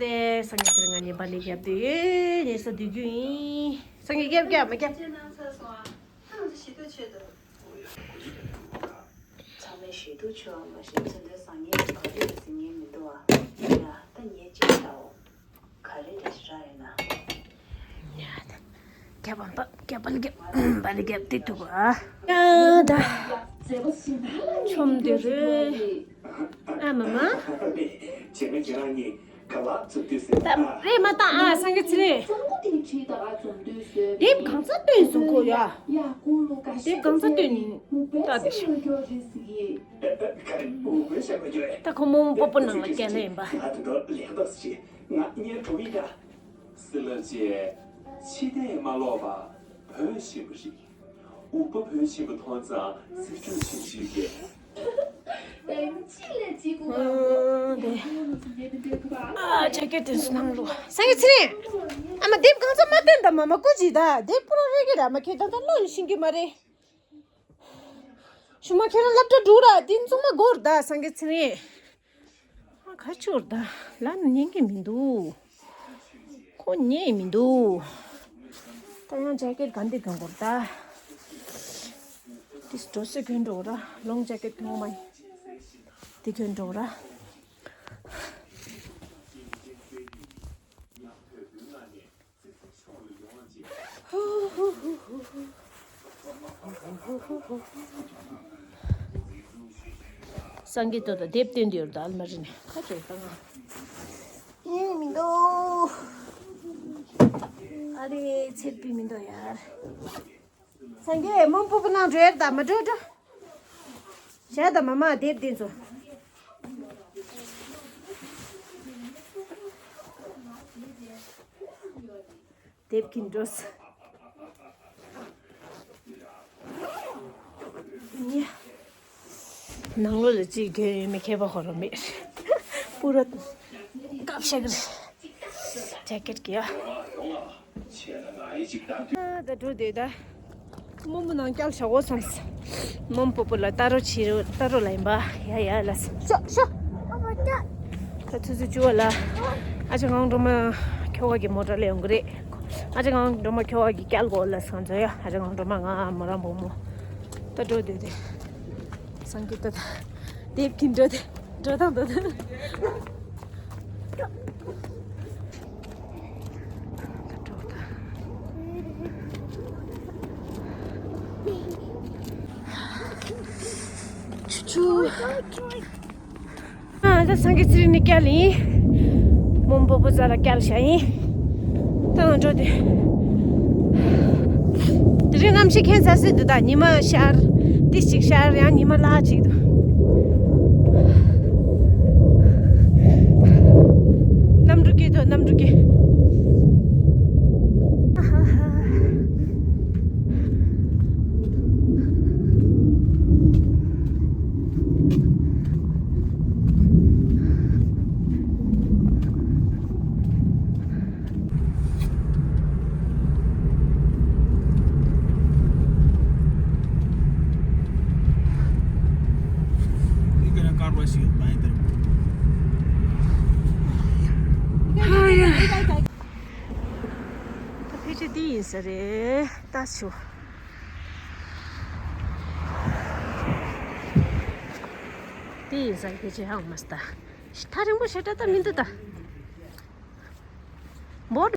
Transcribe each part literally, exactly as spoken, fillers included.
དེ་སངས་རྒྱས་ཚེ་རིང་ང་ཉན་པ་ལས་རྒྱབ་དེ་ཉན་ས་དུས་རྒྱུན་ཡིན། སངས་རྒྱས་རྒྱབ་རྒྱབ་མ་རྒྱབ། ཚང་མས་ཞུས་འདུག་ཆོག་མ་གཞི་ཚོན་མདོའི་བཟང་ངན་གྱི་བག་ལེབ་ཟིན་ངེས་མི་འདུག་ཨ། ཡ་ད་ངས་ཅིག་འདྲའོ། ག་རེ་རེད་ཞེ་དྲག་ཡོད་ན། ཡ་ད། རྒྱབ་བམ་པ་རྒྱབ་བ་ལ་རྒྱབ་བ་ལ་རྒྱབ་དེ་ཐུབ་ཨ། ཡ་ད། ཆོམ་དེ་རེད། ཨ་མ་མ། བྱས་ན་ཁྱེད་རང་གཉིས་ག་ལ་འཛུམ་དུས་ཟེར། ད་རེད་མ་ད་ཨ་སངས་རྒྱས་ཚེ་རིང་། དེབ་གང་ཚ་བཏོན་སོང་ཁོ་ཡ། དེབ་གང་ཚ་བཏོན་ད་དེ་ཤི། ད་ཁོ་མོ་མོ་སྤོ་སྤོ་ནང་ལ་སྐྱེལ་ལེ་ཡིན་པ། ང་དེ་འདྲ་ལེགས་འདུག་ཟེར་ང་གཉེར་གྲོགས་ཡིན་ད། སི་ལབ་ཅེ། ཕྱི་བལྟས་མ་ལོག་པ་བོད་ཞེན་པ་རེད། ཨུ་པ་བོད་ཞེན་པ་མཐོང་ཙང་རྩིས་སྤྲོད་བྱེད་ཀྱི་ཡོད་པས། ཨ་ཇེ་ཀེ་ཊི་དེ་ཚོ་ནང་ལོགས། སངས་རྒྱས་ཚེ་རིང་། ཨ་མ་དེབ་གང་ཚ་མ་བཏོན་ད་མ་མ་སྐུ་མཁྱེན་ད། དེབ་པུ་ར་རེ་གི་ར་མ་ཁྱེད་ད་ད་བློ་ཡིན་ཤེས་ཀྱི་མ་རེད། ཞུ་མ་ཁྱེད་རང་སློབ་གྲྭ་འགྲོ་ར་དེ་མཚུངས་མ་དགོས་ར་ད་སངས་རྒྱས་ཚེ་རིང་། ཨ་ཁ་ཆུར་ད་ལ་ན་ཉན་གི་མི་འདུག་ཁོ་ཉན་མི་འདུག་ད་ཡང་ཇེ་ཀེ་ཊི་ག་འདི་གྱོན་དགོས་ར་ད། དེ་འགྲོ་སེ་གྱོན་འགྲོ་ར་ལོང་ཇེ་ཀེ་ཊི་གྱོན་མ་ཡིན། དེ་གྱོན་འགྲོ་ར། སངས་རྒྱས་ཏོ་ཏོ་དེབ་བཏོན་དུ་ཡོད་ད་ཨལ་མ་རི་ནས་ཁ་ཅོག་བཏང་ཨ། ཡིན་མི་འདུག་ཨ་རེ་ཚེར་པི་མི་འདུག་ཡར། སངས་རྒྱས་མོན་སྤོ་བོ་ནང་འགྲོ་ཡར་ད་མ་འགྲོ་འགྲོ། ཞག་ད་མ་མ་དེབ་བཏོན་སོང་། དེབ་ཀྱིན་འགྲོ་ས། ནང་ལོགས་ལ་ཅིག་གྱོན་ཡོད་མེད་ཁྱད་པར་ཁོ་རང་མེད། པུ་ར་ཀབ་ཤ་གི་རེད། ཇེ་ཀེ་ཊི་གི་ཡ། ད་འགྲོ་དེ་ད། རྨོ་མོ་ནང་སྐྱལ་བཞག་འོ་བསམས། རྨོ་མོ་སྤོ་བོ་ལ་ལྟ་རོགས་བྱེད་རོགས་ལྟ་རོགས་ལ་ཡིན་པ། ཡ་ཡ་ལ་ཤོག་ཤོག་ད་ཆུ་ཚོད་བཅུ་པ་ལ། ཨ་ཅག་ངག་སྒྲོལ་མ་ཁྱོ་ག་གི་མོ་ཊ་ལ་ཡོང་གི་རེད། ཨ་ཅག་ངག་སྒྲོལ་མ་ཁྱོ་ག་གི་སྐྱལ་དགོས་ལ་སང་ཚོ་ཡ། ཨ་ཅག་ངག་སྒྲོལ་མ་ང་མོ་རང་བུ་མོ། ད་འགྲོ་དུས་དེ། སངས་རྒྱས་ད་ད། དེབ་ཀྱིན་འགྲོ་དེ། འགྲོ་དང་འགྲོ་དེ། ཆུ་ཆུ། ཨ་ད་སངས་རྒྱས་ཚེ་རིང་ནི་སྐྱལ་ཡིན། རྨོ་མོ་སྤོ་བོ་རྩ་ལ་སྐྱལ་བཞག་ཡིན། ད་ང་འགྲོ་དེ། དེ་རིང་གནམ་གཤིས་ཁྱད་མཚར་ཟེར་འདུག་ད་ཉི་མ་ཤར། ཏི་ཞིག་ཤར་ཡང་ཉི་མ་ལྷག་ཅིག་འདུག་གནམ་གྲུ་སྐྱེལ་དོ་གནམ་གྲུ་སྐྱེལ། ཕལ་ཆེར་འདི་ཡིན་ས་རེད་ད་ཆུ། འདི་ཡིན་ས་རེད་ཕལ་ཆེར་ཧ་གོ་མ་སོང་ད། ཐག་རིང་པོ་ཞེ་དྲག་ད་མི་འདུག་ད། बोट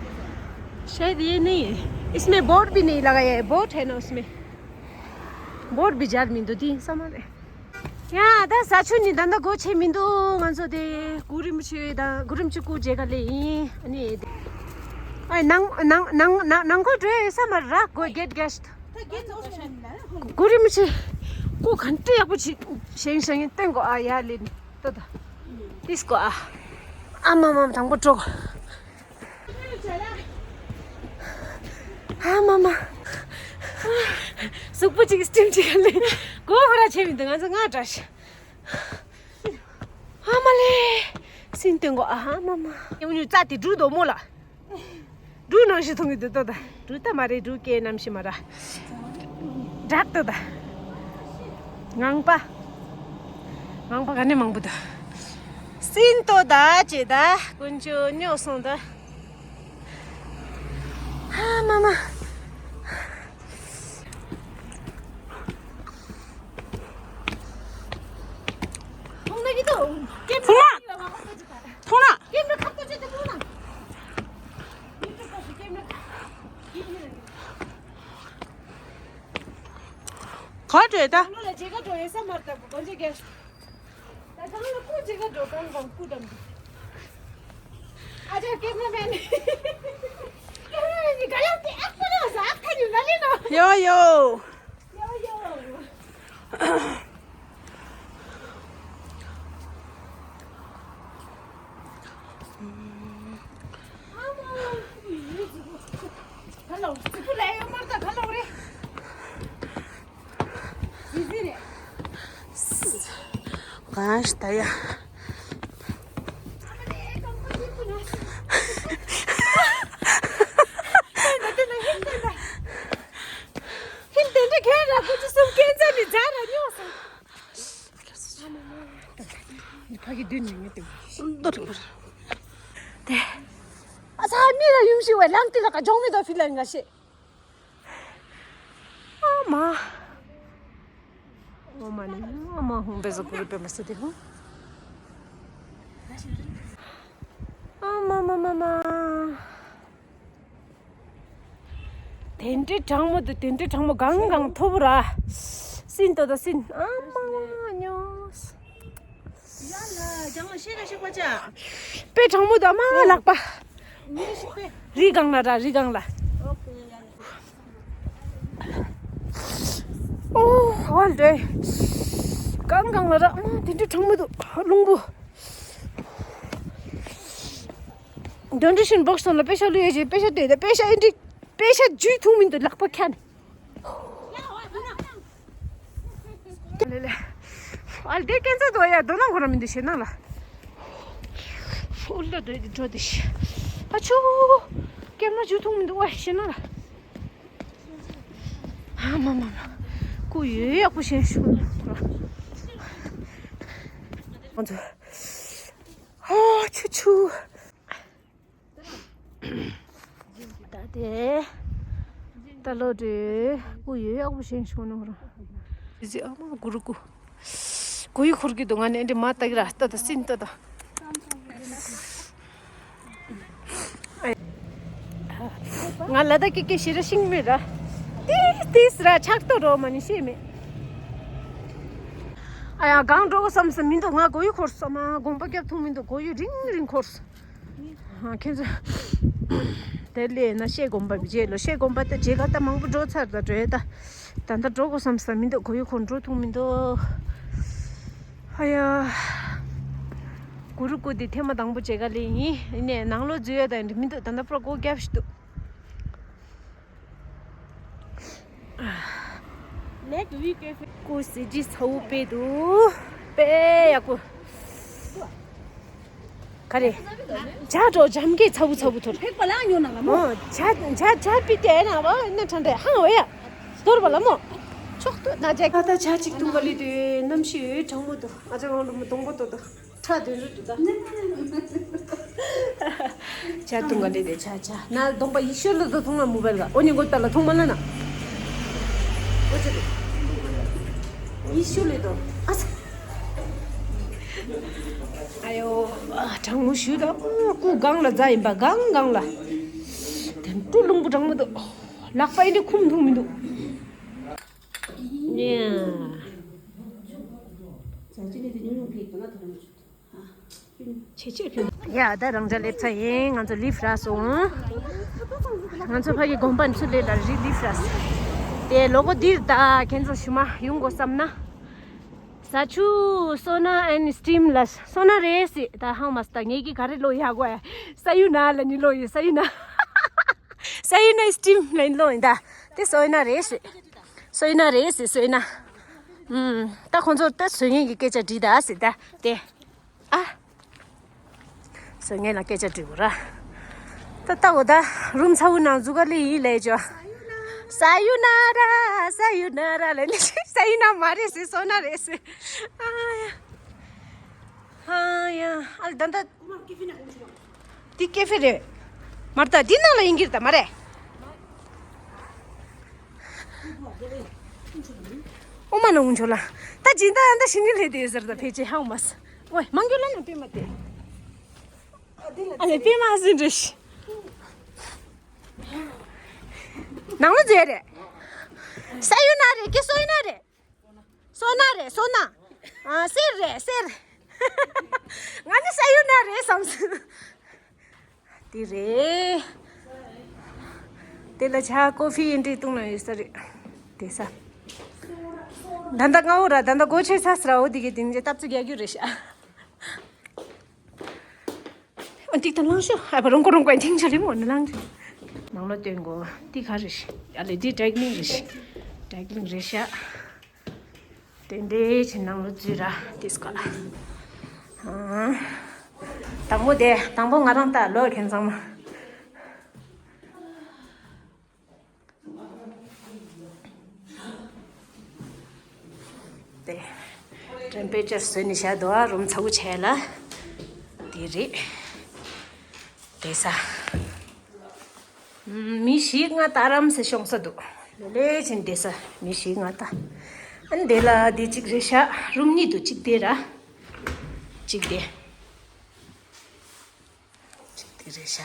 शायद ये नहीं है, इसमें बोट भी नहीं लगाया है। बोट है ना उसमें, बोट भी ज्यादा मिंदो दी सामान है। ཡ་ད་ས་ཆུ་ནི་ད་ད་སྒོ་ཕྱེ་མི་འདུག་ང་ཚོ་དེ་གུ་རུ་མི་ཆུ་ད་གུ་རུ་མི་ཆུ་སྐུ་མཇལ་ག་ལེ་ཡིན། ཨ་ནི་ཨ་ནང་ནང་ནང་ནང་ནང་ཁོ་འགྲོ་ཡོད་ས་མ་ར་གོ་གེད་གེད། གུ་རུ་མི་ཆུ་སྐུ་ག་འདྲ་ཡག་པོ་ཅིག་བཞེངས་བཞེངས་ཡིན་བསྟན་གོ་ཨ་ཡ་ལེ་ནི། ཏོ་ཏོ། ཏིས་ཀོ་ཨ། ཨ་མ་མ་དང་པོ་འགྲོ། ཨ་མ་མ། གཟུགས་པོ་གཅིག་སྟིམ་གཅིག་ལེ། གོ་བ་ར་ཆེ་མི་འདུག་ང་ཚོ་ང་འདྲ་ཞིག་ཨ་མ་ལེ། སིན་ཏེང་གོ་ཨ་མ་མ། ཡང་ཉུ་རྩ་དེ་འབྲུ་དོ་མོ་ལ། འབྲུ་ནང་བཞིན་མཐོང་གི་འདུག་ཏོ་ད། འབྲུ་ད་མ་རེད། འབྲུ་སྐྱེ་རྣམ་ཤེས་མ་ར། བྲག་ཏོ་ད། ངང་པ། ངང་པ་ག་ནས་མང་པོ་འདུག་སྲིན་ཏོ་ད་ཅེ་ད་དཀོན་མཆོག་སྨྱོ་སོང་ད། ཧ་མ་མ། ཐུང་ན། ཐུང་ན། ག་འདྲས་ད། ཡོ་ཡོ། གང་ལྟར་ཡ། ཕ་གི་མདུན་ནས་ངས་དེ། ཨ་ཚ་མི་ལ་ཡུམ་ཤི་བའི་ལང་ཏི་ལ་ཀ་ཇོང་མི་དང་ཕི་ལ་ང་ཤེས། ཨ་མ། ཨ་མ་ནི་ཨ་མ་ཧུང་བེ་ཟོ་པུ་རི་པེ་མ་སུ་དེ་ཧུང་། ཨ་མ་མ་མ་མ། དེ་འདྲའི་གྲང་མོ་དུ་དེ་འདྲའི་གྲང་མོ་གང་གང་ཐོབ་ར། སྲིན་ཏོ་ད་སྲིན་ཨ་མ་ཉོ། དཔེ་གྲང་མོ་དུ་ཨ་མ་ལག་པ། རི་གང་ལ་ར་རི་གང་ལ། ཨོ་ཧོལ་ཌེ། གང་གང་ལ་ར་ཨ་མ་དེ་འདྲའི་གྲང་མོ་དུ་རླུང་བུ། Donation box སོང་ལ་པེ་ཤ་ལུས་ཡོད་ཅེས་པེ་ཤ་སྟོད་དེ་པེ་ཤ་ཨེ་འདྲི། པེ་ཤ་ཇུས་ཐུང་མིན་དུ་ལག་པ་ཁྱན། ལེ་ལེ། ཨལ་དེ་ཀན་ཚ་དོ་ཡ་དོ་ན་ཁོ་ར་མིན་དུ་ཤེ་ན་ལ། ཨུལ་ལ་དོ་ཡ་འགྲོ་དེ་ཤེ། ཨ་ཆུ། ཀེམ་ན་ཇུས་ཐུང་མིན་དུ་ཨ་ཤེ་ན་ལ། ཨ་མ་མ་མ། ཀུ་ཡོད་ཡག་པོ་ཤེས་ཤུ། ང་ཚོ། ཨ་ཆུ་ཆུ། ད་དེ། ད་ལོ་དེ། ཀུ་ཡོད་ཡག་པོ་ཤེས་ཤུ་ནོ་ར། ཟི་ཨ་མ་གུ་རུ་ཀུ། གོ་ཡི་འཁོར་གི་འདུག་ང་ནི་འདི་མ་ལྟ་གི་ར་ལྟ་ད་སྲིན་ལྟ་ད། ང་ལ་ད་ཀི་ཀི་ཤི་ར་ཤིང་མེད་ར། ཏིས་ཏིས་ར་ཆག་ཏོ་རོ་མ་ནི་ཤེས་མེད། ཨ་ཡ་གང་འགྲོ་གོ་བསམ་བསམ་མི་འདུག་ང་གོ་ཡི་འཁོར་བསམ་མ་དགོངས་པ་རྒྱབ་ཐུབ་མི་འདུག་གོ་ཡི་རིང་རིང་འཁོར། ཁྱེད་ཚོ། དེ་ལས་ན་ཤེས་དགོངས་པ་རྗེས་ལོ་ཤེས་དགོངས་པ་དེ་རྗེས་ཀ་ད་མང་པོ་འགྲོ་ཚར་ད་འགྲོ་ཡ་ད། ད་ལྟ་འགྲོ་དགོས་བསམ་ས་མི་འདུག་གོ་ཡུ་ཁོ་འགྲོ་ཐུབ་མི་འདུག་ཧ་ཡ། གུ་རུ་ཀུ་དེ་ཐེངས་མ་དང་པོ་མཇལ་ཁ་ལེན་ཡིན་ཡིན་ནས་ནང་ལོགས་འཛུལ་ཡ་ད་ཡིན་མི་འདུག་ད་ལྟ་པུ་ར་སྒོ་བརྒྱབ་ཤི་འདུག་ཀུ་སི་ཇི་ཚ་བོ་པེ་འདུག་པེ་ཡ་ཀུ། ག་རེ། ཇ་འགྲོ་འཇམ་གྱི་ཚ་བུ་ཚ་བུ་ཐོར། ཕེག་པ་ལ་ཉོ་ན་ལ་མོ། ཇ་ཇ་ཇ་པི་ཏེ་ན་བ་ན་ཁྲང་ཏེ་ཧང་བ་ཡ། དོར་བ་ལ་མོ། ཆོག་ཏུ་ན་ཇ་ཁ་ད་ཇ་ཅིག་ཐུང་ག་ལི་དུ་གནམ་གཤིས་གྲང་མོ་དུ་ཨ་ཅག་ངང་རུ་མོ་སྡོང་པོ་དོ་དོ། ཁྲ་དུ་རུ་དུ་ད། ཇ་ཐུང་ག་ལི་དུ་ཇ་ཇ་ན་སྡོང་པ་ཡི་ཤོ་ལུ་དོ་ཐུང་ང་མུ་བལ་ག་ཨོ་ཉི་གོ་ཏ་ལ་ཐུང་མ་ལ་ན། ཨོ་ཅི་དུ། ཡི་ཤོ་ལུ་དོ་ཨ་ས། ཨ་ཡོ། ཨ་གྲང་མོ་ཞུ་དང་། སྐུ་གང་ལ་རྫ་ཡིན་པ་གང་གང་ལ། དེ་འདྲ་རླུང་བུ་གྲང་མོ་འདུག་ལག་པ་ཡིན་དུ་ཁུམ་ཐུབ་མི་འདུག་ཉེ། ཆེ་ཆེ་ཕིན། ཡ་ད་རང་ཅག་སླེབས་ཚར་ཡིན། ང་ཚོ་ལིབ་རག་སོང་། ང་ཚོ་ཕ་གི་དགོན་པ་ཚུར་སླེབས་ལ་རི་ལིབ་རག་སོང་། དེ་ལོ་གོ་འདིར་ད་ཁྱེད་ཚོ་ཞུ་མ་ཡོང་དགོས་བསམ་ན། ས་ཆུ་སོ་ན་ཨན་སི་ཊིམ་ལ་སོ་ན་རེད་སི་ད་ཧང་མ་སི་ད་ངེད་ཀྱི་ག་རེ་ལོ་ཡ་གོ་ཡ་ས་ཡུ་ན་ལ་ནི་ལོ་ཡི་ས་ཡུ་ན། ས་ཡུ་ན་ཨིན་སི་ཊིམ་ལ་ནི་ལོ་ཡིན་ད་དེ་སོ་ཡུ་ན་རེད་སི། སོ་ཡུ་ན་རེད་སི་སོ་ཡུ་ན། ཨུམ་ད་ཁོང་ཚོར་ད་སོ་ངེད་ཀྱི་སྐད་ཆ་དྲིས་ད་སི་ད་དེ། ཨ། སོ་ངེད་ལ་སྐད་ཆ་དྲི་དགོས་ར། ད་ལྟ་འོ་ད་རུམ་ཚ་བོ་ནང་འཛུལ་ག་ལེ་ཡིན་ལས་ཅོ། ས་ཡུ་ན་ར་ས་ཡུ་ན་ར་ལ་ནི་ས་ཡུ་ན་མ་རེད་སི་སོ་ན་རེད་སི། ཨ་ཡ། ཧ། ཡ། ཨ་ལ་ད་ད། འདི་ཀེ་ཧྥེ་རེད། མར་ད་འདི་ནང་ལ་ཡིན་གྱི་རེད་ད་མ་རེད། ཨོ་མ་ན་འུན་ཆོ་ལ། ད་སྦྱིན་བདག་ཨ་ད་ཤིང་གི་ལས་དེ་ཟེར་ད་ཕལ་ཆེར་ཧང་མ་སི། ཝེ་མང་རྒྱུ་ལ་ན་པེ་མ་དེ། ཨ་ལེ་པེ་མ་ཟིན་རེ་ཤི། ནང་ལ་མཛེས་རེད། ས་ཡོད་ན་རེད་ཀེ་སོ་ཡོད་ན་རེད། སོ་ན་རེད་སོ་ན། ཨ་གསེར་རེད་གསེར། ང་ནི་ས་ཡོད་ན་རེད་བསམ་སོང་། དེ་རེད། དེ་ལ་ཇ་ཀོ་ཧྥི་ཨེ་འདྲས་བཏུང་ན་ཡོད་ས་རེད། དེ་ས། ད་ལྟ་ང་འོ་ར་ད་ལྟ་སྒོ་ཕྱེ་ས་སི་ར་འོ་དེ་གི་དེ་འདྲས་སྟབས་ཚུ་རྒྱག་རྒྱུ་རེད་ཤག་ཨ་ཏིག་ཏ་ལངས་ཤོག་ཨ་ཕ་རོང་ཀོ་རོང་ཀོ་ཐེང་ཆ་ལི་མོ་ནི་ལངས་ཤོག་ནང་ལོ་སྟོན་གོ་ཏི་ག་རེ་ཤི། ཨ་ལེ་འདི་ཌེག་ལིང་རེ་ཤི། ཌེག་ལིང་རེ་ཤ། དེ་འདྲའི་ཆེ་ནང་ལོ་འཛུལ་ར་ཏིས་ཀ་ལ། དང་པོ་དེ་དང་པོ་ང་རང་ལྟ་ལོ་ཁྱེད་ཚང་མ། དེ། ཊེམ་པེ་ཅར་བཟོས་ནས་བཞག་འདུག་ཨ་རུམ་ཚ་བོ་བྱས་ལ། དེ་རེད། དེ་ས། མི་བཞི་ལྔ་ལྟ་རམ་སེ་ཤོང་ས་འདུག་ལེ་ལེ་ཕྱིན་དེ་ས་མི་བཞི་ལྔ་ལྟ། ཨ་ནི་དེ་ལ་དེ་གཅིག་རེད་ཤག་རུམ་གཉིས་འདུག་གཅིག་དེ་ར། གཅིག་དེ། གཅིག་དེ་རེད་ཤག་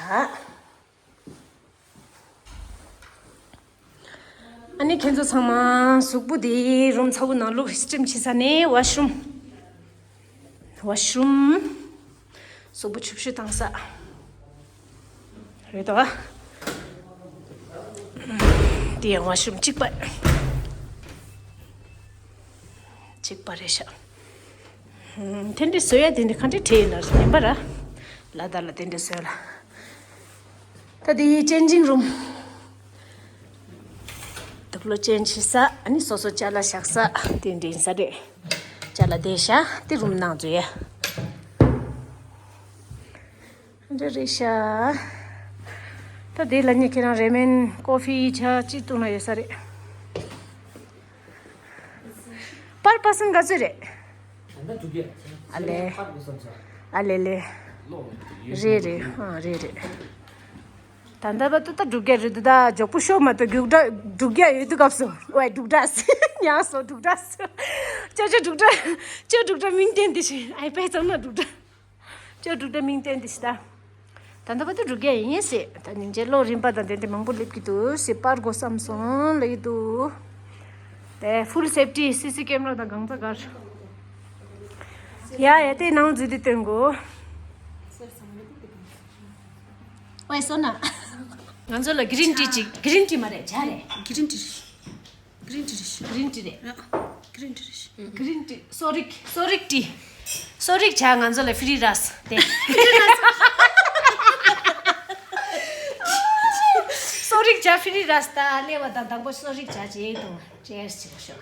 ཨ་ནི་ཁྱེད་ཚོ་ཚང་མ་གཟུགས་པོ་དེ་རུམ་ཚ་བོ་ནང་ལོགས་སི་ཊིམ་བྱེད་ས་ནས་ཝ་ཤི་རུམ། ཝ་ཤི་རུམ། གཟུགས་པོ་ཆུ་བཤུ་བཏང་ས། རེད་དོ། དེ་ཡང་ཝ་ཤི་རུམ་གཅིག་པ། གཅིག་པ་རེད་ཤག་དེ་འདྲའི་བཟོ་ཡ་དེ་འདྲའི་ག་འདྲའི་བྲིས་ཡིན་ན་ཡིན་པ་ར། ལ་དྭགས་ལ་དེ་འདྲའི་བཟོས་ལ། ད་དེ་ཡི་ཅན་ཇིང་རུམ། དུག་ལོ་ཅན་ཆི་ས་ཨ་ནི་སོ་སོ་ཅ་ལག་བཞག་ས་དེ་འདྲ་ཡིན་ས་རེད། ཅ་ལག་བསྡད་ཤག་དེ་རུམ་ནང་འཛུལ་ཡ། འདྲ་རེད་ཤག་ད་དེ་ལ་ཉེ་ཁྱེད་རང་རེ་མན་ཀོ་ཧྥི་ཇ་ཅི་བཏུང་ན་ཡོད་ས་རེད། པར་པ་སང་ག་ཚོད་རེད། ད་ལྟ་དྲུག་བརྒྱ། ཨ་ལེ། ཕར་དགོས་བསམ་ས། ཨ་ལེ་ལེ། ལོ། རེད་རེད། ཨ་རེད་རེད། ད་ལྟ་བར་དུ་ད་དྲུག་བརྒྱ་རེད་འདུག་ད་མགྱོགས་པོ་ཤོག་མ་གཏོགས་རྒྱུགས་དྲ་དྲུག་བརྒྱ་ཡོད་དུས་སྐབས་སུ་ཝའི་དྲུག་སྒྲ་ཉག་སོ་དྲུག་སྒྲ་སོ། ཅོ་ཅོ་དྲུག་སྒྲ། ཅོ་དྲུག་སྒྲ་མིང་བསྟན་དེ་བཞིན་ཨའི་པད་ཙམ་ན་དྲུག་སྒྲ། ཅོ་དྲུག་སྒྲ་མིང་བསྟན་དེ་བཞིན་ད། ད་ལྟ་བར་དུ་དྲུག་བརྒྱ་ཡིན་ཡིན་སྲིད་ད་ཉིན་བྱེད་ལོ་རིམ་པ་དང་དེ་འདྲ་མང་པོ་སླེབས་ཀྱི་འདུག་སྲིད་པར་དགོས་བསམ་སོང་ལབ་ཀྱི་འདུག་དེ་ཕུལ་སེབ་ཊི་སི་སི་ཀེམ་ར་དང་གང་ཚ་གར། ཡ་ཡ་དེ་ནང་འཛུལ་དུས་སྟོན་དགོས། ཝེ་སོ་ན། ང་ཚོ་ལ་གི་རིན་ཊི་ཅིག་གི་རིན་ཊི་མ་རེད་ཇ་རེད། གི་རིན་ཊི་རེད། གི་རིན་ཊི་རེད། གི་རིན་ཊི་རེད། གི་རིན་ཊི་རེད། གི་རིན་ཊི་གསོ་རིག་གསོ་རིག་ཊི། གསོ་རིག་ཇ་ང་ཚོ་ལ་ཕི་རི་རས་དེ། གསོ་རིག་ཇ་ཕི་རི་རས་ད་ལེ་བ་དང་དང་པོ་གསོ་རིག་ཇ་ཇེ་དུ་ཅེར་ཅེར་ཤོག་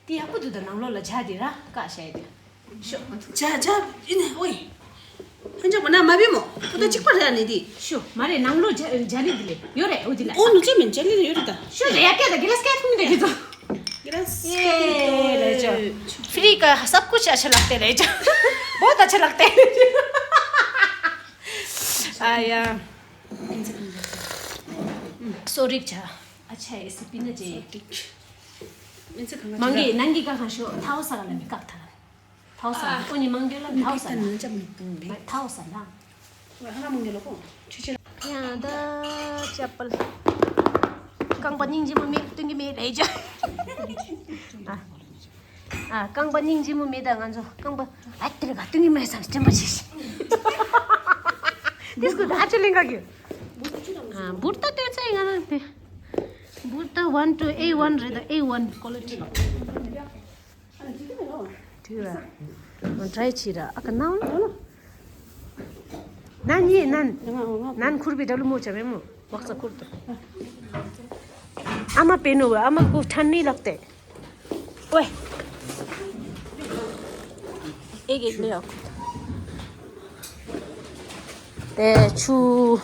དེ་ཡག་པོ་འདུག་ད་ནང་ལོགས་ལ་ཇ་དེ་ར་བཀག་བཞག་ཡོད་དེ། ཤོ། ཇ་ཇ་ཨིན་ཨོའི། ཧན་ཇ་མ་ན་མ་བི་མོ། ཁོ་ད་གཅིག་པ་རེད་ཨ་ནི་དེ། ཤོ། མ་རེད་ནང་ལོགས་ཇ་ཇ་ལི་དེ་ལས་ཡོད་རེད་འོ་དེ་ལ། ཨོ་ནུ་ཅི་མིན་ཇ་ལི་ཡོད་རེད་ད། ཤོ་རེད་ཡ་སྐད་ད་གི་ལ་སྐད་ཐུང་མི་འདུག་གི་ཚོ། གི་ལ་སྐད་ཐུང་མི་འདུག་ཕི་རི་ཀ་སབ་ཀུ་ཆ་ཆ་ལག་དེ་རེད་ཇ། བོ་ད་ཆ་ལག་དེ། ཨ་ཡ། གསོ་རིག་ཇ། ཨ་ཆ་ཨེ་སི་པི་ན་ཇེ། མིན་ཚེ་གང་ག་མང་གི་ནང་གི་ཀ་གང་ཤོ་ཐའོ་ས་ག་ལ་མི་བཀག་ཐལ། ཐའོ་ས་ཨ། ཁོ་ཉི་མང་གི་ལ་ཐའོ་ས་ན། ཐའོ་ས་ན། ཧ་མང་གི་ལ་ཁོ། ཆི་ཆི། ཡང་ད་ཅ་པལ། རྐང་པ་སྙིང་རྗེ་མོ་མེད་སྟོན་གི་མེད་རེད་ཅ། ཨ། ཨ་རྐང་པ་སྙིང་རྗེ་མོ་མེད་ད་ང་ཚོ་རྐང་པ་ཨ་ཏིར་ག་སྟོན་གི་མེད་བསམ་སྤྲིན་པ་ཆེ་ཤི། དེ་སྐུ་ད་ཨ་ཅེ་ལེན་ག་གི། ཨ་འབུར་ད་སྟོན་ཚེ་ང་རང་དེ། འབུར་ད་ཝན་ཊུ་ཨེ་ཝན་རེད་ད་ཨེ་ཝན་ཀོ་ལི་ཊི། ཐུག་ར། ང་ཏྲའི་ཆི་ར་ཨ་ཀ་ནང་ལ། ནན་ཡེ་ནན། ནན་ཁུར་བི་ཌབ་ལུ་མོ་ཆ་མེ་མོ། བག་ཚ་ཁུར་དུ། ཨ་མ་པེ་ནོ་བ་ཨ་མ་ཀུ་ཐན་ནི་ལག་ཏེ། ཝེ། ཨེ་གེ་ལེ་ཡོ། དེ་ཆུ།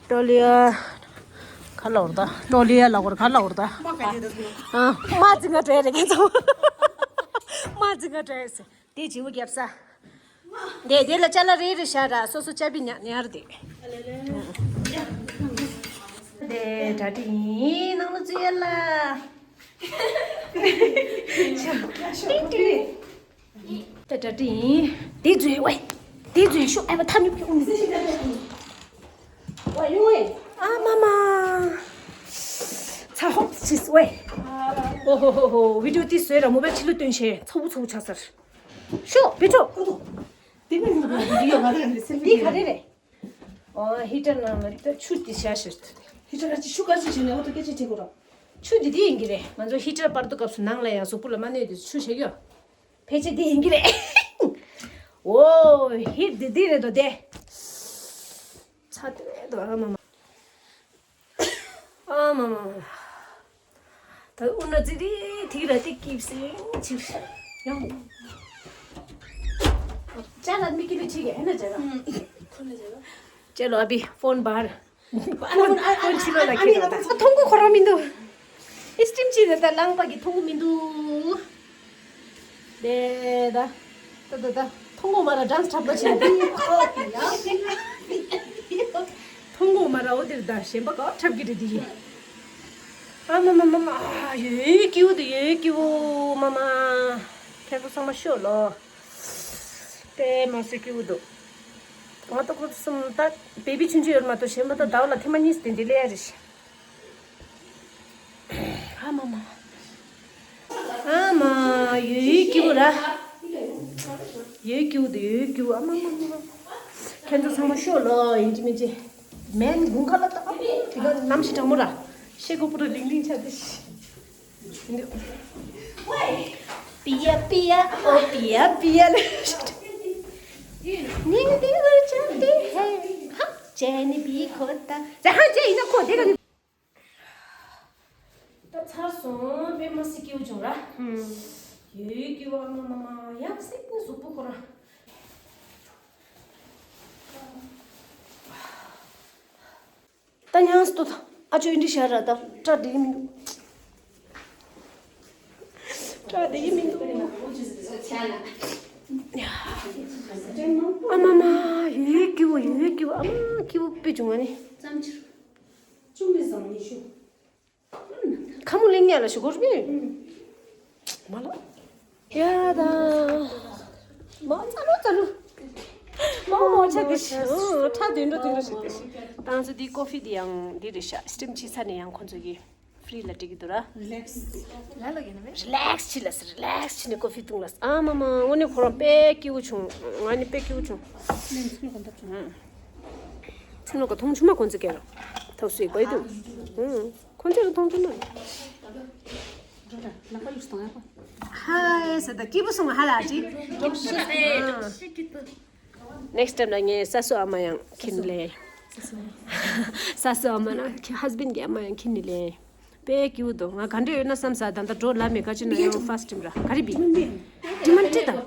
ཏོ་ལི་ཡ། ག་ལ་འོར་ད། ཏོ་ལི་ཡ་ལ་འོར་ག་ལ་འོར་ད། ཨ། མ་ཙི་ང་ཏྲའི་རེ་གན་ཚོ། མ་ཙི་ང་ཏྲའི་སེ། དེ་བྱིའུ་རྒྱབ་ས། དེ་དེ་ལ་ཅ་ལག་རེ་རེ་བཞག་ར། སོ་སོ་ཅ་པི་ཉག་ཉར་དེ། དེ་གྲ་སྒྲིག་ཡིན། ནང་ལ་འཛུལ་ཡ་ལ། ཏིང་ཏིང་། ད་ད་དེ་ཡིན། དེ་འཛུལ་ཝེ། དེ་འཛུལ་ཤོག་ཨ་བ་ཐ་ནུ་ཕིའུ་ནི། ཝེ་ཡོང་ཝེ། ཨ་མ་མ། ཚ་ཧོབ་ཤིས་ཝེ། ཨོ་ཧོ་ཧོ་ཧོ། བི་ཌིའོ་དེ་བཟོས་ར་མོ་བལ་ཕྱི་ལོ་སྟོན་ཤེས་ཚ་བོ་ཚ་བོ་ཆགས་ཚར། ཤོག་བི་ཌིའོ། དེ་མིན་ན་བི་ཌིའོ་ང་ད་ག་ནས་སེལ་ཕི། དེ་ག་རེ་རེད། ཨོ་ཧི་ཊར་ནང་ལ་ད་ཆུ་དེ་བཞག་ཤེས། ཧི་ཊར་ཨ་ཅི་ཆུ་ག་ཚོད་བྱས་ནས་འོ་ད་སྐད་ཆ་དྲིས་དགོས་ར། ཆུ་དེ་དེ་ཡིན་གྱི་རེད། ང་ཚོ་ཧི་ཊར་པར་དུ་སྐབས་སུ་ནང་ལ་ཡང་གཟུགས་པོ་ལ་མ་གནོད་དེ་ཆུ་བཞག་ཡོད། ཕལ་ཆེར་འདི་ཡིན་གྱི་རེད། ཨོ། ཧིད་འདི་འདི་རེད་དོ་དེ། ཚ་དེ་རེད་དོ་ཨ་མ་མ། ཨ་མ་མ་མ། ད་ཨུ་ན་ཙི་རི་ཐིག་ར་ཏི་ཀིབ་སེ་ཆིབ་ཡང་། ཅ་ལ་མི་ཀི་ལི་ཆི་གེ་ཧེ་ན་ཅ་ལ། ཁོ་ལ་ཅ་ལ། ཅ་ལོ་ཨ་བི་ཕོན་བར། ཕོན་ཕོན་ཕྱི་ལོགས་ལ་ཁྱེར་རོགས་དང་། ཐོང་གོ་ཁོ་རང་མི་འདུག་ཨིས་ཊིམ་ཅི་རེད་ད་ལང་པ་གི་ཐོང་གོ་མི་འདུག་དེ་ད་ད་ད་ད་ཐོང་གོ་མ་ར་ཌན་སི་འཁྲབ་པ་བྱེད། ཐོང་གོ་མ་ར་འོ་དེར་ད་གཞན་པ་ག་འཁྲབ་ཀྱི་རེད་དེ་ཡིན། ཨ་མ་མ་མ་མ། ཡོད་ཀྱིའུ་དེ་ཡོད་ཀྱིའུ་མ་མ། ཁྱེད་ཚོ་ཚང་མ་ཤོད་ལོ། དཔེ་མ་སྲིད་སྐྱིད་པོ་འདུག་ང་ཏོག་ཙམ་ད་བེ་བི་ཆུང་ཆུང་ཡོད་མ་གཏོགས་གཞན་པ་ད་ཟླ་བ་ལ་ཐེངས་མ་གཉིས་དེ་འདྲ་སླེབས་ཡ་རེད་ཤག་ཨ་མ་མ། ཨ་མ། ཡོད་ཡོད་སྐྱིད་པོ་ར། ཡོད་སྐྱིད་པོ་འདུག་ཡོད་སྐྱིད་པོ། ཨ་མ་མ་མ། ཁྱེད་ཚོ་ཚང་མ་ཤོད་ལོ། ཡིན་གཅིག་མིན་གཅིག་མེན་དགུན་ཁ་ལ་ད་དེ་ག་གནམ་གཤིས་གྲང་མོ་ར། ཤེལ་སྒོ་པུ་ར་ལིང་ལིང་ཆགས་ཏེ། པི་ཡ་པི་ཡ་ཨོ་པི་ཡ་པི་ཡ་ལེ། ནི་དེ་ལ་ཆ་དེ་ཧེ་ཧ་ཅེ་ནི་པི་ཁོ་ད་ཟ་ཧ་ཅེ་ཡིན་ན་ཁོ་དེ་ག་ནི། ད་ཚར་སོང་། དཔེ་མ་སྲིད་སྐྱིད་པོ་བྱུང་ར། ཧུམ། ཡོད་སྐྱིད་པོ་ཨ་མ་མ་མ་ཡག་སྲིད་ནི་གཟུགས་པོ་ཁོ་ར། ད་ཉངས་སུ་ཏོ་ཨ་ཅོ་ཨིན་དྲི་ཤར་ར་ད་སྐྲ་འདི་གི་མི་འདུག་སྐྲ་འདི་གི་མི་འདུག་ཨ་མ་མ། ཡོད་སྐྱིད་པོ་ཡོད་སྐྱིད་པོ། ཨ་མ་སྐྱིད་པོ་དཔེ་བྱུང་བ་ནི། ཙམ་ཕྱིར། ཅུང་མི་བཟང་ཉི་ཤུ། ཁ་མོ་ལེན་ཉལ་ལ་ཞུ་གོ་རེད། མ་ལ། ཡ་ད། མ་ཙ་ལུ་ཙ་ལུ། མ་མོ་ཆ་དེ་ཤི། ཁྲ་དུད་འགྲོ་དུད་འགྲོ་ཞིག་དེ་ཤི། ཏང་ཙུ་དེ་ཀོ་ཧྥི་དེ་ཡང་འདི་རེད་ཤག་སི་ཊིམ་བྱས་ཚར་ནས་ཡང་ཁོང་ཚོ་གི་ཧྥི་རི་ལ་སྤྲད་ཀྱི་འདུག་ར། རི་ལེག་སི། ལ་ལ་གི་ན་མེ། རི་ལེག་སི་བྱས་ལ་སི་རི་ལེག་སི་བྱས་ནས་ཀོ་ཧྥི་བཏུང་ལ་སི། ཨ་མ་མ་དངོས་གནས་ཁོ་རང་དཔེ་སྐྱིད་པོ་བྱུང་། ང་ནི་དཔེ་སྐྱིད་པོ་བྱུང་། ཚིམ་ལོ་ག་མཐོང་ཆུང་མ་གོན་ཚེ་སྐད་རོ། ཐབས་སུ་ཡི་གོ་ཡི་འདུག་ཁོང་ཚོས་མཐོང་ཐུབ་ན། ཧའི་ཟེར་ད་སྐྱིད་པོ་སོང་ཧ་ལ་ཅི། ནེག་སི་ཊེམ་ལ་ངས་ས་སུ་ཨ་མ་ཡང་ཁྱེར་ནི་ལེ། ས་སུ་ཨ་མ་ན་ཧས་བྷེན་གྱི་ཨ་མ་ཡང་ཁྱེར་ནི་ལེ། དཔེ་སྐྱིད་པོ་འདུག་ང་ག་འདྲ་ཡོད་ན་བསམ་ས། ད་ལྟ་འགྲོ་ལ་མེད་ཀ་ཅི་ན་ཡང་ཕར་སི་ཊིམ་ར་ག་རེ་བི། ཌི་མན་ཊི་དང་།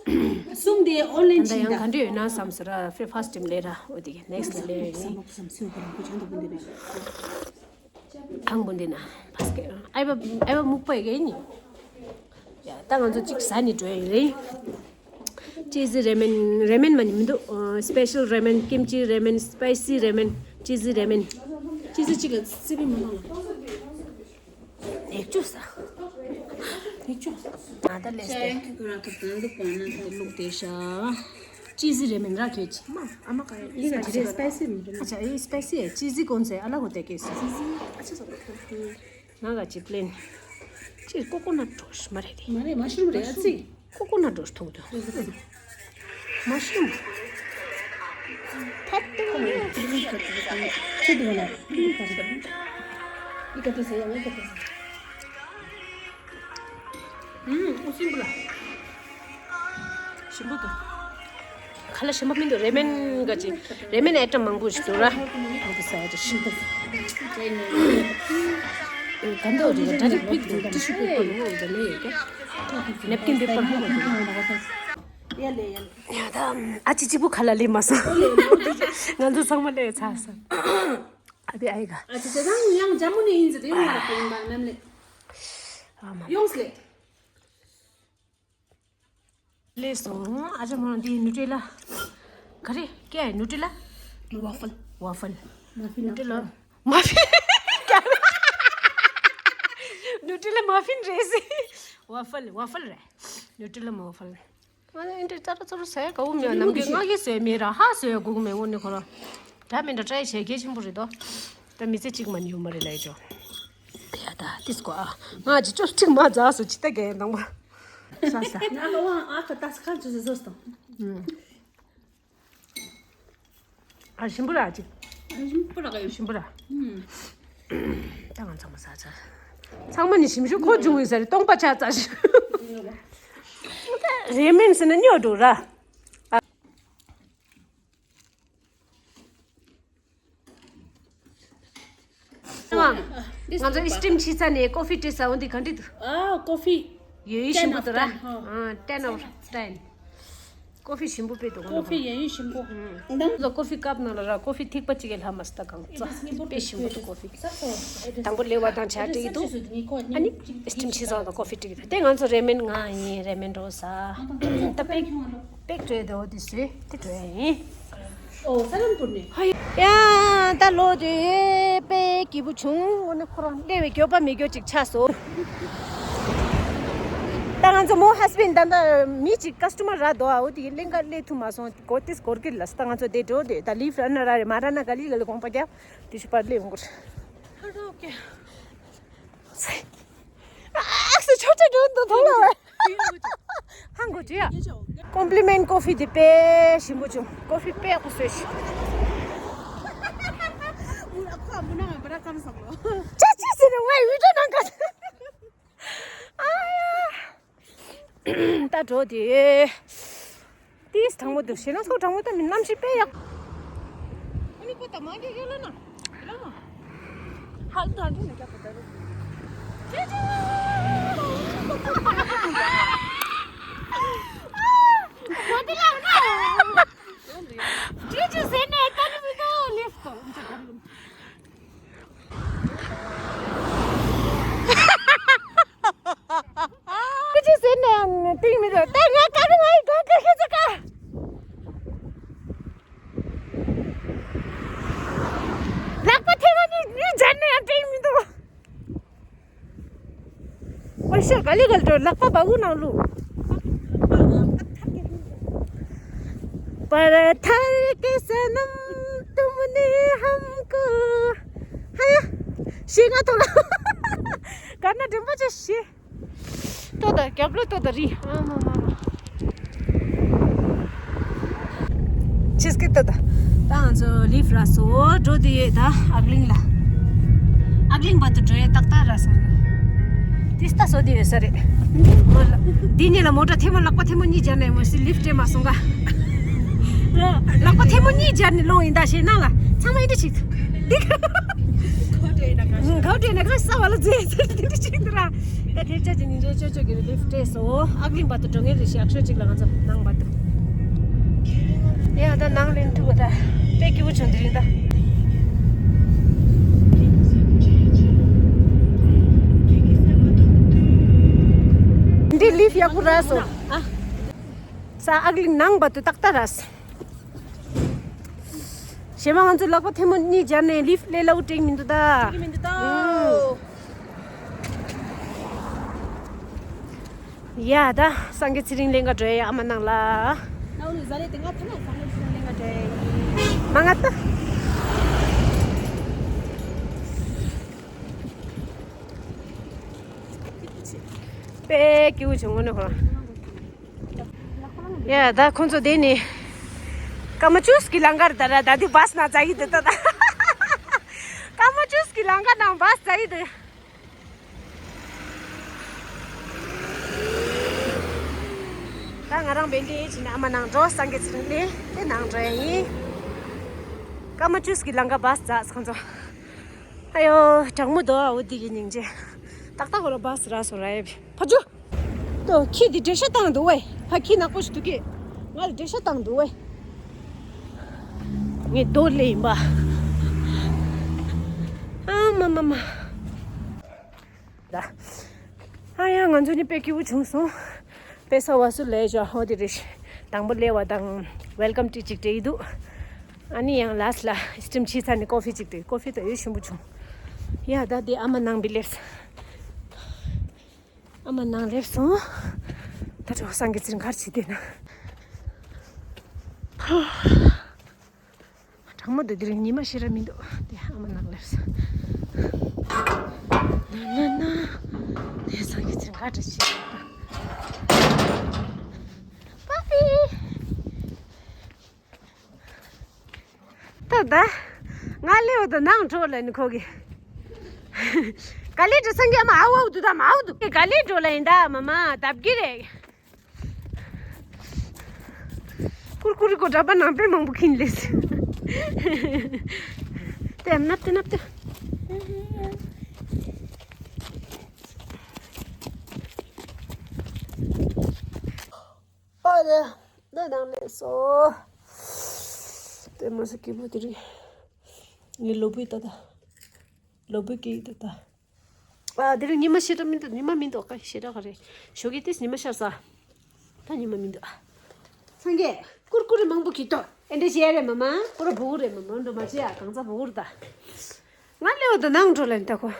གསུམ་དེ་ཨོན་ལན་ད་ཡང་ག་འདྲ་ཡོད་ན་བསམ་ཟེར་ར། ཕེ་ཕར་སི་ཊིམ་ལས་ར་འོ་དེ་གི་ནེག་སི་ལས་ལས་ཡིན། ཨང་པོ་འདི་ན་བ་སི་ཀེ་ཨའི་བ་ཨའི་བ་སྨུག་པ་ཡི་གེ་ནི། ཡ་ད་ང་ཚོ་གཅིག་ཟ་ནི་འགྲོ་ཡི་རེད། ཅི་ཟི་རེ་མན། རེ་མན་མ་ནི་མི་འདུག་སི་པེ་ཤལ་རེ་མན། ཀིམ་ཅི་རེ་མན། སི་པའི་སི་རེ་མན། ཅི་ཟི་རེ་མན། ཅི་ཟི་གཅིག་ལ་སི་པི་མ་ནང་ལ། ནེག་ཅོ་ས། ནེག་ཅོ་ས། ང་ད་ལས་ཤ་ཡང་ཁྱི་ཁོ་རང་ཐུབ་དང་འདུག་པ་ན་ད་ལུག་དེ་ཤ། ཅི་ཟི་རེ་མིན་ར་ཁྱོད་ཀྱི། མ་ཨ་མ་ག་ཡ་ཨི་ག་ཅི་རེ་སི་པའི་སི་མི་རེ། ཨ་ཅག་ཨི་སི་པའི་སི་ཡ་ཅི་ཟི་གོན་ཚེ་ཨ་ལ་གོ་ཏེ་ཀེ་སི། ཅི་ཟི་ཨ་ཅག་ས་གོ་ཐུབ་ཐུབ། ང་ག་ཅི་པི་ལེན། ཅི་ཀོ་ཀོ་ནཊ་འགྲོ་ཤི་མ་རེད་དེ། མ་རེད་མ་ཤི་རུམ་རེད་ཨ་ཙི། ཀོ་ཀོ་ནཊ་འགྲོ་ཐུག་ཏུ། མ་ཤི་རུམ། ཕ་ཏི། ཁྱི་དེ་ལ། ཨི་ཀ་ཏི་ཟེར་ཡ་ཨི་ཀ་ཏི་ཟེར། ཨུམ། ཨུ་སིམ་པུ་ལ། ཞིམ་པོ་འདུག་ཁ་ལག་ཞིམ་པོ་མི་འདུག་རེ་མན་ག་ཅི། རེ་མན་ཨེ་ཊམ་མང་པོ་ཞིག་འདུག་ར། འོ་དེ་ཟ་ཡ་ཅིག་ཞིམ་པོ། ག་འདྲ་རེད། ད་རེས་ཕིག་འདུག་ཊི་ཤུ་པེ་པར་འོ་འདྲ་ལས་ཡོད་ཀྱ། ནེབ་ཀིན་པེ་པར་འོ་འདྲ་ལས། ཡ་ད་ཨ་ཅེ་གཅིག་པུ་ཁ་ལག་ལས་མ་སོང་། ང་ཚོ་ཚང་མ་ལས་ཚར་སོང་། ཨ་བི་ཨའི་ག་ཨ་ཅེ་ཅེ་རང་ཡང་ཇ་མུ་ནི་ཡིན་ཟེར་ཡོང་མ་རེད་ཡིན་པ་ནམ་ལས། ཨ་མ། ཡོངས་ལས། ལས་སོང་། ཨ་ཅག་མོ་འདི་ནུ་ཏྲེ་ལ། ག་རེ་སྐད་ནུ་ཏྲེ་ལ། ཝ་ཕལ། ཝ་ཕལ། མ་ཕི་ནུ་ཏྲེ་ལ། མ་ཕི། ནུ་ཏྲེ་ལ་མ་ཕིན་རེད་ཟེར། ཝ་ཕལ། ཝ་ཕལ་རེད། ནུ་ཏྲེ་ལ་མ་ཝ་ཕལ། ང་ནི་འདི་ཙ་ར་ཙ་ར་ཟས་དགའ་བོ་མེད། ནམ་རྒྱུན་ང་གིས་ཟས་མེད་ར་ཧ་ཟས་དགོས་མེད་འོ་ནི་ཁོ་ར། ད་མི་འདྲ་ཏྲའི་བྱས་གལ་ཆེན་པོ་རེད་དོ། ད་མི་ཚེ་གཅིག་མ་ཉུང་མ་རེད་ལ་ཡ་ཅོ། ཡ་ད་ཏིས་གོ་ཨ། ང་ཅི་ཅོ་གཅིག་མ་ཛ་སོ་ཅི་ད་གས་དང་པོ། ས་ས། ང་ག་ཝང་ཨ་ཁ་ཏ་ས་ཁ་ཅོ་ཟོས་དང་། ཨ་ཞིམ་པོ་ར་ཅིག་ཞིམ་པོ་ར་ག་ཡོད། ཞིམ་པོ་ར། ད་ང་ཚང་མ་ཟ་ཚར། ཚང་མ་ནི་ཞིམ་ཤོས་ཁོ་འབྱུང་ཡོད་ས་རེད། སྟོང་པ་ཆགས་ཚར་ཞིག་རེ་མིན་ཟེར་ན་སྨྱོ་འགྲོ་ར། ང་ཚོ་ཨིས་ཊིམ་ཕྱི་ཚ་ནས་ཀོ་ཧྥི་སྤྲད་ས་འོ་འདི་ག་འདྲི་འདུག་ཨ་ཀོ་ཧྥི། ཡོད་ཡོད་ཞིམ་པོ་འདུག་ར། ten out of ten. ཨ་ten out of ten. ཀོ་ཧྥི་ཞིམ་པོ་དཔེ་འདུག་ཀོ་ཧྥི་ཡན་ཡོད་ཞིམ་པོ། ང་ཚོ་ཀོ་ཧྥི་ཀབ་ནང་ལ་ར་ཀོ་ཧྥི་ཐིགས་པ་གཅིག་གི་ལྷག་མ་སྟ་གང་ཙ་དཔེ་ཞིམ་པོ་འདུག་ཀོ་ཧྥི། དང་པོ་ལེ་བ་དང་ཆ་སྤྲད་ཀྱི་འདུག་ཨ་ནི་ཨིས་ཊིམ་ཕྱི་ཚ་དང་ཀོ་ཧྥི་སྤྲད་ཀྱི་འདུག་དེ་ང་ཚོ་རེ་མིན་ང་ཡིན། རེ་མིན་འགྲོ་ས་ད་དཔེ་དཔེ་བྲོས་འདུག་དེ་བྲོས་ཡིན། ཨོ་ས་རམ་པུར་ནས། ཧ་ཡ། ཡ་ད་ལོ་དེ་དཔེ་སྐྱིད་པོ་བྱུང་། འོ་ན་ཁོ་རང་སླེབས་པའི་འགྱོད་པ་མི་འགྱོད་ཅིག་ཆགས་སོང་། ད་ང་ཚོ་མོ་ཧས་བྷེན་ད་ད་མི་ཅིག་ཀ་སི་ཊོ་མར་ར་དོ་ཨ། འོ་དེ་གླེང་ག་སླེབས་ཐུབ་མ་སོང་། གོ་ཏིས་གོར་གི་ལ་ད་ང་ཚོ་དེ་འགྲོ་དེ་ད་ལིབ་ར་ན་ར་རེ་མ་ར་ན་ག་ལི་ག་ལི་དགོངས་པ་རྒྱབ་དེ་ཤུ་པར་སླེབས་འགོར། ཧ་རོ་ཀེ། ཨ་སི་ཆོ་ཆ་འགྲོ་འདུག་ཐོག་ལ་བ། ཧང་གོ་ཅི་ཡ། ཀོམ་པི་ལི་མེན་ཊི་ཀོ་ཧྥི་དེ་དཔེ་ཞིམ་པོ་བྱུང་། ཀོ་ཧྥི་དཔེ་ཡག་པོ་བཟོས་ཤིག་ཅི་ཅི་ཟེར་ནས་ཝའི་ཝི་ཌི་ཡོ་ནང་ག་ཨ་ཡ། ད་འགྲོ་དེ། ཏིས་དྲང་མོ་འདུག་ཞེ་ན་ཚོགས་དྲང་མོ་ད་མི་གནམ་གཤིས་དཔེ་ཡག་ཨ་ནི་ཁོ་ད་མ་འདྲེ་ཡོད་ལ་ན། ཡོད་ལ་ན། ཧ་ད་འདྲེ་ན་རྒྱག་པ་ད་རུ། ཅེ་ཅེ། ཁོ་དེ་ལ་ན། ཅེ་ཅེ་ཟེར་ནས་ད་ནི་མི་འདུག་ལིབ་ཏོ། ཀུ་ཅི་ཟེར་ནས་ཡང་ཏིང་མི་འདུག་ད་ང་ཀ་རུ་ང་ཡི་ག་ཀ་ཁེ་ཚ་ཀ་ལག་པ་ཐེ་བ་ནི་ནི་སྦྱར་ནས་ཡང་ཏིང་མི་འདུག་ཨོ་ཤོ་ག་ལི་ག་ལི་འགྲོ། ལག་པ་བ་འུ་ནང་ལུ། པར་ཐར་གི་སྣམ་དུམ་ནི་ཧམ་ཀུ། ཧ་ཡ། ཤེས་ང་ཐོ་ལ། ག་ན་འགྲེམ་པ་ཅེ་ཤེས། ལྟོ་དང་རྒྱབ་ལོ་ལྟོ་དང་རི། ཨ་མ་མ་མ། ཆེས་ཀི་ལྟོ་དང་། ད་ང་ཚོ་ལིབ་ར་སོ་འགྲོ་དུ་ཡོད་ད་ཨག་གླིང་ལ། ཨག་གླིང་བར་དུ་འགྲོ་ཡས་ཏག་ཏག་ར་སོང་། དེ་ལྟ་སོ་དེ་ཡོད་ས་རེད། འདི་ནས་ལ་མོ་ཊ་ཐེངས་མ་ལག་པ་ཐེངས་མ་གཉིས་སྦྱར་ནས་མོ་སི་ལིབ་སྤྲད་མ་སོང་ག་ལག་པ་ཐེངས་མ་གཉིས་སྦྱར་ནས་ལོང་ཡིན་ད་ཞེས་ནང་ལ་ཚང་མ་ཡིན་འདྲ་ཞིག་འདི་ག་ཁོ་དྲན་ན་ག་ཁོ་དྲན་ན་ག་ས་བ་ལ་རྫས་ཚར་འདི་འདྲ་ཞིག་འདི་ར། ད་ཐེབས་ཆ་ཅིག་ཉིན་ཚོ་ཅོ་ཅོ་གི་རི་ལིབ་སྤྲད་སོ། ཨག་གླིང་བར་དུ་འགྲོ་ངེས་རེད་ཤག་ཤོད་ཅིག་ལ་ང་ཚོ་ནང་བར་དུ། ཡ་ད་ནང་ལེན་ཐུབ་པ་ད་དཔེ་སྐྱིད་པོ་བྱུང་དེ་རིང་ད། འདི་ལིབ་ཡག་པོ་ར་སོ། ཨ། ས་ཨག་གླིང་ནང་བར་དུ་ཏག་ཏག་ར་སོ། གཞན་པ་ང་ཚོ་ལག་པ་ཐལ་མོ་གཉིས་སྦྱར་ནས་ལིབ་ལས་སླ་བོ་དྲན་མི་འདུག་ད། དྲན་མི་འདུག་ད། ཡ་ད་སངས་རྒྱས་ཚེ་རིང་ལེན་ག་འགྲོ་ཡ་ཨ་མ་ནང་ལ། ནའུ་ནུ་ཟ་ལེ་དེ་ང་ཐ་ན་སངས་རྒྱས་ཚེ་རིང་ལེན་ག་འགྲོ་ཡ་ཡིན། མ་ང་ད། དཔེ་སྐྱིད་པོ་བྱུང་ངོ་ནི་ཧོ། ཡ་ད་ཁོང་ཚོ་དེ་ནི་ཀ་མ་ཅུས་ཀྱི་ལང་ཀར་ད་ར་ད་དི་བཱས་ན་ཙ་ཡི་དེ་ད་ད། ཀ་མ་ཅུས་ཀྱི་ལང་ཀར་ནང་བཱས་ཙ་ཡི་དེ། ད་ང་རང་བན་དེ་ཕྱིན་ཨ་མ་ནང་འགྲོ། སངས་རྒྱས་ཚེ་རིང་ནས་དེ་ནང་འགྲོ་ཡ་ཡིན། ཀ་མ་ཅུས་ཀྱི་ལང་ཀ་བཱས་ཙ་ཁོང་ཚོ། ཨ་ཡོ་གྲང་མོ་དོ་ཨ་འོ་དི་གི་སྙིང་རྗེ། ཏག་ཏག་ཧོ་ལ་བཱས་ར་སོ་ར་ཡ་བི་ཕ་ཇུ། ཏོ་ཁྱི་འདི་འགྲེལ་བཤད་བཏང་འདུག་ཝེ། ཕ་ཁྱི་ནག་པོ་ཞིག་འདུག་གི། ང་ལ་འགྲེལ་བཤད་བཏང་འདུག་ཝེ། ངས་རྡོ་ལས་ཡིན་པ། ཨ་མ་མ་མ། ད། ཨ་ཡ་ང་ཚོ་ནི་དཔེ་སྐྱིད་པོ་བྱུང་སོང་། དཔེ་ས་བ་སུ་ལས་ཞོ་ཧོ་དེ་རེ་ཞིག་དང་པོ་ལས་བ་དང་ཝེལ་ཀམ་ཊི་ཅིག་སྤྲད་ཡི་འདུག་ཨ་ནི་ཡང་ལ་སི་ལ་སི་ཊིམ་ཕྱི་ཚ་ནི་ཀོ་ཕི་ཅིག་སྤྲད། ཀོ་ཕི་ད་ཡོད་ཞིམ་པོ་བྱུང་། ཡ་ད་དེ་ཨ་མ་ནང་བི་ལེབས། ཨ་མ་ནང་ལེབས་སོང་། ད་གྲོགས་སང་གི་ཚིར་འགར་བྱེད་དེ་ན། གྲང་མོ་འདུག་དེ་རིང་ཉི་མ་ཞེ་དྲག་མི་འདུག་དེ་ཨ་མ་ནང་སླེབས་སོང་། ན་ན་ན། དེ་སང་གི་ཚེ་འགའ་འདྲ་ཞིག་པ་པི། ད་ད། ང་སླེབས་འོ་ད་ནང་འགྲོ་ལ་ནི་ཁོ་གི། ག་ལེ་འགྲོ་སང་གི་ཨ་མ་ཨ་འོ་འདུག་ད་མ་འོ་འདུག་ག་ལེ་འགྲོ་ལ་ཡིན་ད་མ་མ་ད་བགྱི་རེད། ཀུར་ཀུ་རི་ཀོ་འདྲ་པ་ནང་དཔེ་མང་པོ་ཁྱེར་ལེས། དེ་ནབ་དེ་ནབ་དེ། ཨ་ལེ། ད་ནང་ལེ་སོ། དེ་མ་ཟད་སྐྱིད་པོ་དེ་རིང་། ངའི་ལོ་བུའི་ད་ད། ལོ་བུ་སྐྱིད་ད་ད། ཨ་དེ་རིང་ཉི་མ་ཞེ་དྲག་མི་འདུག་ཉི་མ་མི་འདུག་ག་ཞེ་དྲག་ག་རེད། ཞོགས་ཀས་ཏིས་ཉི་མ་ཤར་ས། ད་ཉི་མ་མི་འདུག་ཨ། སངས་རྒྱས། ཀུར་ཀུ་རེ་མང་པོ་གྱིས་ཏོ། ཨེ་འདྲ་བྱས་རེད་མ་མ། ཀུ་ར་བུ་གུ་རེད་མ་མ་འགྲོ་མ་བྱེད་ཨ་གང་ཚ་བུ་གུ་རེད་ད། ང་ལེའོ་ད་ནང་འགྲོ་ལེན་ད་གོ།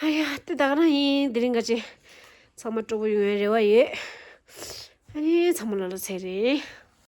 ཨ་ཡ་དེ་ད་ག་རང་ཡིན་དེ་རིང་ག་ཅི། ཚང་མ་སྤྲོ་པོ་ཡོང་ཡ་རེ་བ་ཡོད། ཨ་ནི་ཚང་མ་ལ་ལ་ཚེ་རེད།